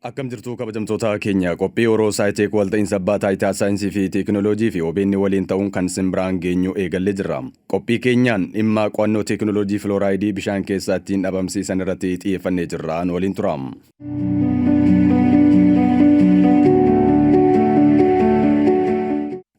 Akkam jirtu, kabajamtoota keenya? Qophii Oroo SciTech walta'iinsa Abbaa Taayitaa Saayinsii fi Teekinooloojii fi OBN waliin ta'uun kan isin biraan geenyu eegallee jirra. Qophii keenyaan dhimma qo'annoo teekinooloojii filooraayidii bishaan keessaa ittiin dhabamsiisan irratti xiyyeeffannee jirra. Nu waliin tura.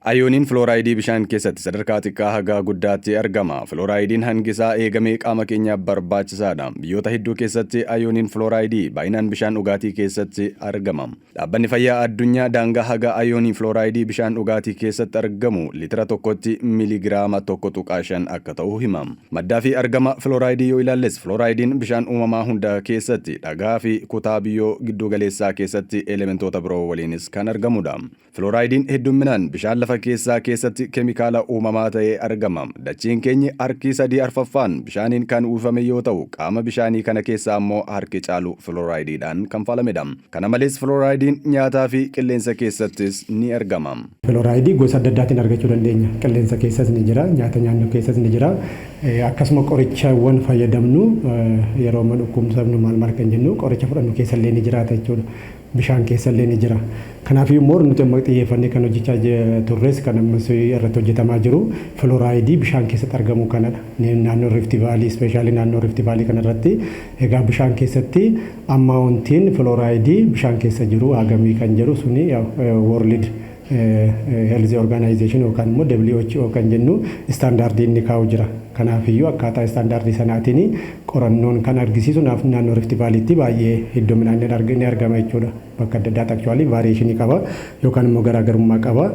Ayooniin filooraayidii bishaan keessatti sadarkaa xiqqaa haga guddaatti argama. Filooraayidiin hangi isaa eegamee qaama keenyaaf barbaachisaadha. Biyyoota hedduu keessatti ayooniin filooraayidii baay'inaan bishaan dhugaatii keessatti argama. Dhaabbanni Fayyaa Addunyaa daangaa haga ayoonii filooraayidii bishaan dhugaatii keessatti argamu liitira tokkotti miiligiraama 1.5 akka ta'u hima. Maddaa fi argama filooraayidii yoo ilaalles, filooraayidiin bishaan uumamaa hunda keessatti, dhagaa fi kutaa biyyoo gidduu galeessaa keessatti elementoota biroo waliinis kan argamudha. Filooraaydiin heddumminaan bishaan lafa keessaa keessatti keemikaala uumamaa ta'ee argama. Dachiin keenyi harki sadii arfaffaan bishaaniin kan uwwifame yoo ta'u, qaama bishaanii kana keessaa ammoo harki caalu filooraayidiidhaan kan faalamedha. Kana malees filooraayidiin nyaataa fi qilleensa keessattis ni argama. Filooraayidii gosa adda addaatiin argachuu dandeenya. Qilleensa keessas ni jira, nyaata nyaannu keessas ni jira. Akkasuma qorichawwan fayyadamnu, yeroo amma dhukkubsannu maal maal kan jennu, qoricha fudhannu keessallee ni jiraata jechuudha. Bishaan keessallee ni jira. Kanaafiyyuu immoo nuti amma xiyyeeffannee kan hojjechaa turres, kan ammas irratti hojjetamaa jiru, filooraayidii bishaan keessatti argamu kanadha. Naannoo Rift Valley, especially naannoo Rift Valley kanarratti egaa bishaan keessatti amountiin filooraayidii bishaan keessa jiru hagamii kan jedhu suni World Health Organization yookaan immoo WHO kan jennu istaandaardii inni kaa'u jira. Kanaafiyyuu akkaataa istaandaardii sanaatiin qorannoon kan argisiisu naannoo Rift Valleytti baay'ee hedduminaan ni argama jechuudha. Bakka adda addaatti actually variation qaba yookaan immoo garaagarummaa qaba.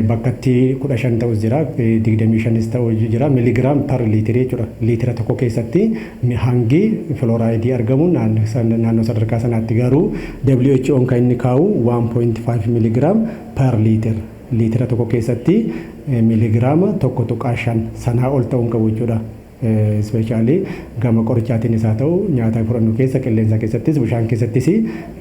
Bakkatti 15 ta'us jira, 25s ta'u jira, miligiraam per liitirii jechuudha. Liitira tokko keessatti hangi filooraayidii argamu naannoo sadarkaa sanaatti, garuu WHO'n kan inni kaa'u 1.5 miligiraam per liitir. Liitira tokko keessatti miligiraama 1.5, sanaa ol ta'uu hin qabu jechuudha. Especially gama qorichaatiin haa ta'u, nyaata fudhannu keessa, qilleensa keessattis, bishaan keessattis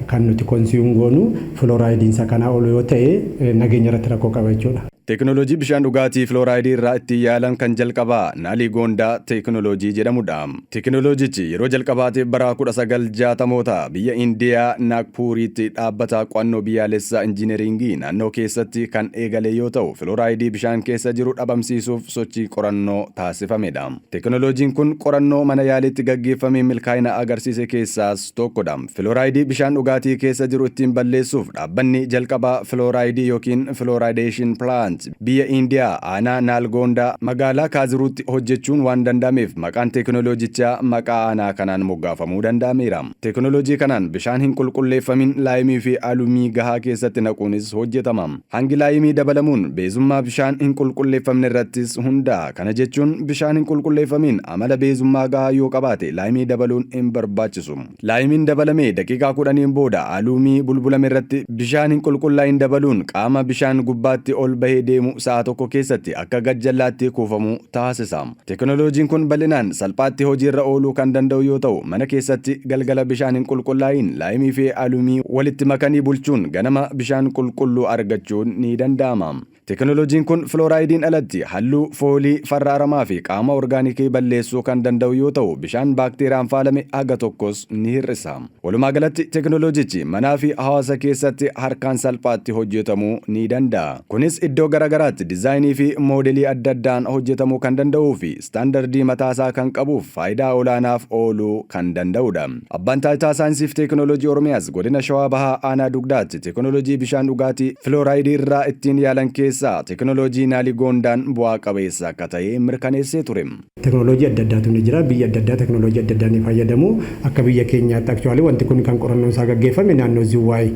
kan nuti consume goonu filoraayidiin isa kanaa ol yoo ta'e nageenya irratti rakkoo qaba jechuudha. Teekinooloojii bishaan dhugaatii filooraayidii irraa ittiin yaalan kan jalqabaa Naaligoondaa teekinooloojii jedhamudha. Teekinooloojichi yeroo jalqabaatiif bara 1960moota biyya Indiyaa Naagpuuriitti dhaabbata qo'annoo biyyaalessaa injiineringii naannoo keessatti kan eegale yoo ta'u, filooraayidii bishaan keessa jiru dhabamsiisuuf sochii qorannoo taasifamedha. Teekinooloojiin kun qorannoo mana yaaliitti gaggeeffamee milkaa'ina agarsiise keessaas tokkodha. Filooraayidii bishaan dhugaatii keessa jiru ittiin balleessuuf dhaabbanni jalqabaa filooraayidii yookiin fluoridation plant biyya Indiyaa aanaa Naalgoondaa magaalaa Kaaziruutti hojjechuun waan danda'ameef, maqaan teekinooloojichaa maqaa aanaa kanaan moggaafamuu danda'ameera. Teekinooloojii kanaan bishaan hin qulqulleeffamin laayimii fi alumii gahaa keessatti naquunis hojjetama. Hangi laayimii dabalamuun beezummaa bishaan hin qulqulleeffamne irrattis hundaa'a. Kana jechuun bishaan hin qulqulleeffamin amala beezummaa gahaa yoo qabaate laayimii dabaluun hin barbaachisu. Laayimiin dabalamee daqiiqaa 10n booda aluumii bulbulame irratti bishaan hin qulqullaa'in dabaluun qaama bishaan gubbaatti ol bahee deemu sa'a tokko keessatti akka gajjallaatti kuufamu taasisa. Teekinooloojiin kun bal'inaan salphaatti hojiirra ooluu kan danda'u yoo ta'u, mana keessatti galgala bishaan hin qulqullaa'in laayimii fi aluumii walitti makanii bulchuun ganama bishaan qulqulluu argachuun ni danda'ama. Teekinooloojiin kun filoraayidiin alatti halluu, foolii, farra aramaa fi qaama orgaanikii balleessuu kan danda'u yoo ta'u, bishaan baakteeriyaan faalame haga tokkos ni hir'isa. Walumaa galatti teekinooloojichi manaa fi hawaasa keessatti harkaan salphaatti hojjetamuu ni danda'a. Kunis iddoo garaagaraatti dizaayinii fi moodelii adda addaan hojjetamuu kan danda'uu fi istaandardii mataasaa kan qabuuf faayidaa olaanaaf ooluu kan danda'udha. Abbaan Taayitaa Saayinsii fi Teekinooloojii Oromiyaas godina Shawaa Bahaa aanaa Dugdaatti teekinooloojii bishaan dhugaatii filooraayidii irraa ittiin yaalan keessaa teekinooloojii Naaligoondaan bu'aa qabeessa akka ta'e mirkaneessee ture. Teknooloojii adda addaatu ni jira. Biyya adda addaa teknooloojii adda addaa ni fayyadamu. Akka biyya keenyaatti actually wanti kun kan qorannoon isaa gaggeeffame naannoo Ziwaay,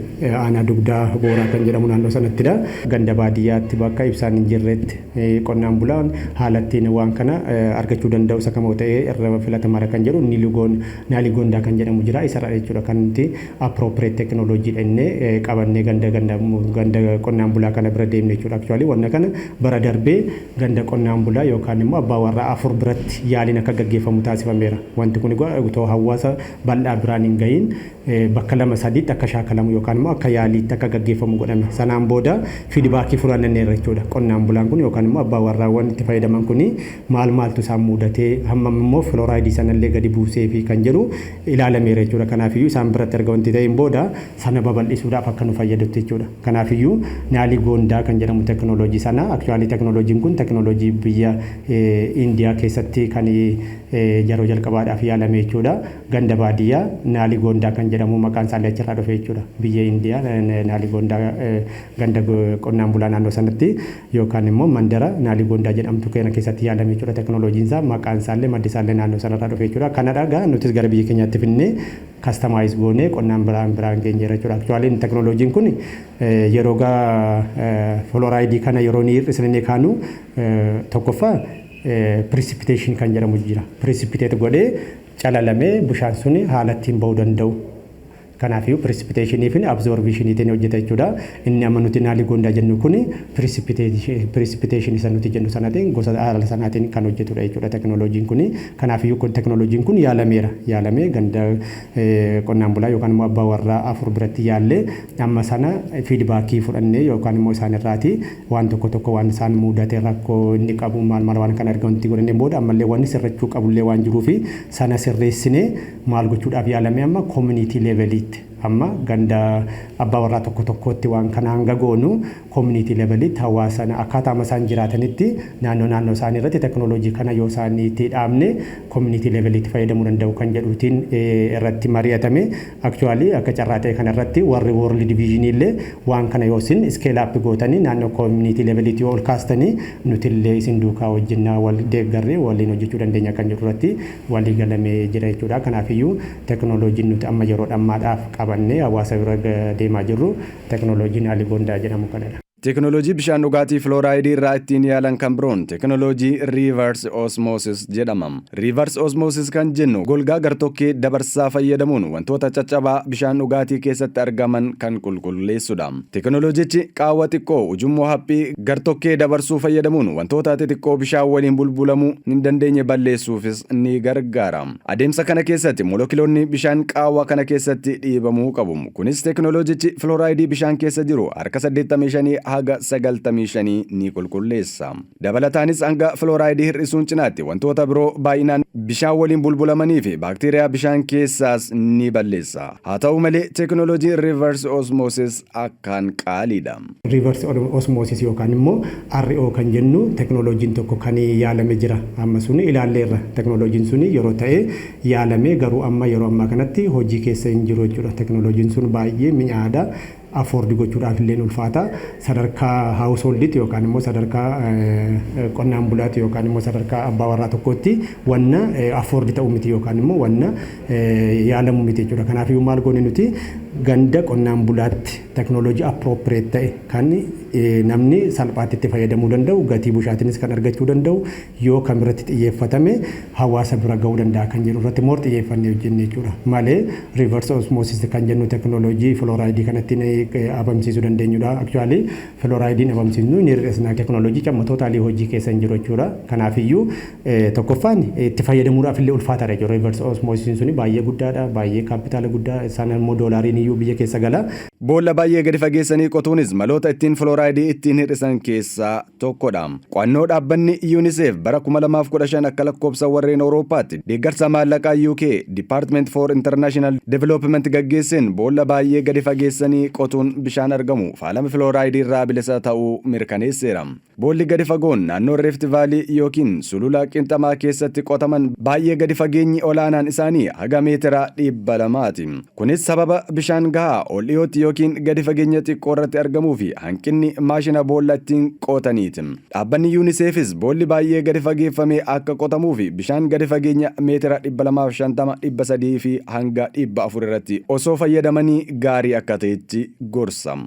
aanaa Dugdaa Booraa kan jedhamu naannoo sanattidha. Ganda baadiyyaatti bakka ibsaan hin jirretti qonnaan bulaan haala ittiin waan kana argachuu danda'u isa kamoo ta'ee irra filatamaadha kan jedhu Niligoon Naaligoondaa kan jedhamu jira, isarra jechuudha kan nuti appropriate teknooloojiidha innee qabannee ganda ganda ganda qonnaan bulaa kana bira deemne jechuudha. Actually, wanna kana bara darbee ganda qonnaan bulaa yookaan immoo abbaa warraa afur biratti yaaliin akka gaggeeffamu taasifameera. Wanti kun otoo hawaasa bal'aa biraan hin gahiin bakka lama sadiitti akka shaakalamu yookaan immoo akka yaaliitti akka gaggeeffamu godhame. Sanaan booda feedback funaannaneerra jechuudha. Qonnaan bulaan kun yookaan immoo abbaa warraawwan itti fayyadaman kun maal maaltu isaan mudatee, hammam immoo filooraayidii sanallee gadi buusee fi kan jedhu ilaalameera jechuudha. Kanaafiyyuu isaan biratti erga wanti ta'een booda sana babal'isuudhaaf akka nu fayyadutti jechuudha. Kanaafiyyuu Naalii Goondaa kan jedhamu teknooloojii sana, actually teknooloojiin kun teknooloojii biyya Indiyaa keessatti kan yeroo jalqabaadhaaf yaalame jechuudha. Ganda baadiyyaa Naalii Goondaa kan jedhamu, maqaan isaallee achirraa dhufe jechuudha. Biyya Indiyaa Naalii Goondaa, ganda qonnaan bulaa naannoo sanatti yookaan immoo mandara Naalii Goondaa jedhamtu kana keessatti yaalame jechuudha. Teknooloojiin isaa, maqaan isaallee, maddi isaallee naannoo sanarraa dhufe jechuudha. Kanadha gaa nutis gara biyya keenyaatti finnee customize goonee qonnaan biraan biraan geenyeera jechuudha. Actually, teknooloojiin kun yeroo gaa filooraayidii kana yeroo ni hir'isnee kaanu, tokkoffaa precipitation kan jedhamu jira. Precipitate godhee calalamee bishaan suni haala ittiin bahuu danda'u. Kanaafiyyuu precipitation fi absorptioniitiin hojjeta jechuudha. Inni amma nuti Naalii Goondaa jennu kun precipitation isa nuti jennu sanaatiin, gosa haala sanaatiin kan hojjetudha jechuudha teknooloojiin kun. Kanaafiyyuu teknooloojiin kun yaalameera. Yaalamee ganda qonnaan bulaa yookaan immoo abbaa warraa afur biratti yaallee, amma sana feedback fudhannee yookaan immoo isaan irraati waan tokko tokko, waan isaan mudate, rakkoo inni qabu maal maal, waan kana erga wanti godhannee booda, ammallee wanni sirrachuu qabullee waan jiruufi sana sirreessinee maal gochuudhaaf yaalame, amma community leveliitti, amma ganda abbaa warraa tokko tokkotti waan kana hanga goonu, community leveliitti hawaasa akkaataa isaan jiraatanitti naannoo naannoo isaanii irratti teknooloojii kana yoo isaan itti dhaabne community leveliitti fayyadamuu danda'u kan jedhuutiin irratti mari'atame. Actually, akka carraa ta'e kana irratti warri World Vision illee waan kana yoo isin scale up gootanii naannoo community leveliitti yoo ol kaastanii, nuti illee isin duukaa wajjinnaa wal deeggarree waliin hojjechuu dandeenya kan jedhu irratti walii galamee jira jechuudha. Kanaafiyyuu teknooloojiin nuti amma yeroo dhammaadhaaf qabannee hawaasa bira deemaa jirru teknooloojii Naalii Goondaa jedhamu kanadha. Teekinooloojii bishaan dhugaatii filooraayidii irraa ittiin yaalan kan biroon teekinooloojii reverse osmosis jedhama. Reverse osmosis kan jennu golgaa gartokkee dabarsaa fayyadamuun wantoota caccabaa bishaan dhugaatii keessatti argaman kan qulqulleessudha. Teekinooloojichi qaawwa xiqqoo ujummoo haphii gartokkee dabarsuu fayyadamuun wantoota xixiqqoo bishaan waliin bulbulamuu hin dandeenye balleessuufis ni gargaara. Adeemsa kana keessatti molookiloonni bishaan qaawwa kana keessatti dhiibamuu qabu. Kunis teekinooloojichi filooraayidii bishaan keessa jiru harka 85 haga 95 ni qulqulleessa. Dabalataanis hanga filooraayidii hir'isuun cinaatti wantoota biroo baay'inaan bishaan waliin bulbulamanii fi baakteeriyaa bishaan keessaas ni balleessa. Haa ta'u malee, teekinooloojiin reverse osmosis akkaan qaaliidha. Reverse osmosis yookaan immoo RO kan jennu teekinooloojiin tokko kan yaalame jira. Amma suni ilaalleerra. Teekinooloojiin suni yeroo ta'e yaalame, garuu amma yeroo ammaa kanatti hojii keessa hin jiru jechuudha. Teekinooloojiin sun baay'ee mi'aadha. Afford gochuudhaaf illee ulfaata. Sadarkaa householdiitti yookaan immoo sadarkaa qonnaan bulaatti yookaan immoo sadarkaa abbaa warraa tokkootti wanna afford ta'u miti yookaan immoo wanna yaalamu miti jechuudha. Kanaafiyyuu maal goone? Nuti ganda qonnaan bulaatti teknooloojii appropriate ta'e kan namni salphaatti itti fayyadamuu danda'u, gatii bushaatiinis kan argachuu danda'u, yoo kam irratti xiyyeeffatame hawaasa bira gahuu danda'a kan jedhu irratti more xiyyeeffannee hojjenne jechuudha. Malee reverse osmosis kan jennu teknooloojii filooraayidii kanatti dhabamsiisuu dandeenyudha. Actually, filooraayidiin dhabamsiisnu ni hir'isna, teknooloojii camma totally hojii keessa hin jiru jechuudha. Kanaafiyyuu tokkoffaan itti fayyadamuudhaaf illee ulfaataadha jechuudha. Reverse osmosis suni baay'ee guddaadha, baay'ee kaapitaala guddaa isaan immoo doolaariin iyyuu biyya keessa gala. Boolla baay'ee gadi fageessanii qotuunis maloota ittiin filooraayidii ittiin hir'isan keessaa tokkodha. Qo'annoo dhaabbanni UNICEF bara 2015 akka lakkoofsa warreen Awurooppaatti deeggarsa maallaqaa UK Department for International Development gaggeesseen, boolla baay'ee gadi fageessanii qotuun bishaan argamu faalama filooraayidii irraa bilisa ta'uu mirkaneesseera. Boolli gadi fagoon naannoo Rift Valley yookiin sulula qinxamaa keessatti qotaman baay'ee gadi fageenyi olaanaan isaanii haga meetira 200ti. Kunis sababa bishaan gahaa ol dhiyootti yookiin gadi fageenya xiqqoo irratti argamuu fi hanqinni maashina boolla ittiin qotaniiti. Dhaabbanni UNICEFis boolli baay'ee gadi fageeffamee akka qotamuu fi bishaan gadi fageenya meetira 250, 300 fi hanga 400 irratti osoo fayyadamanii gaarii akka ta'etti gorsa.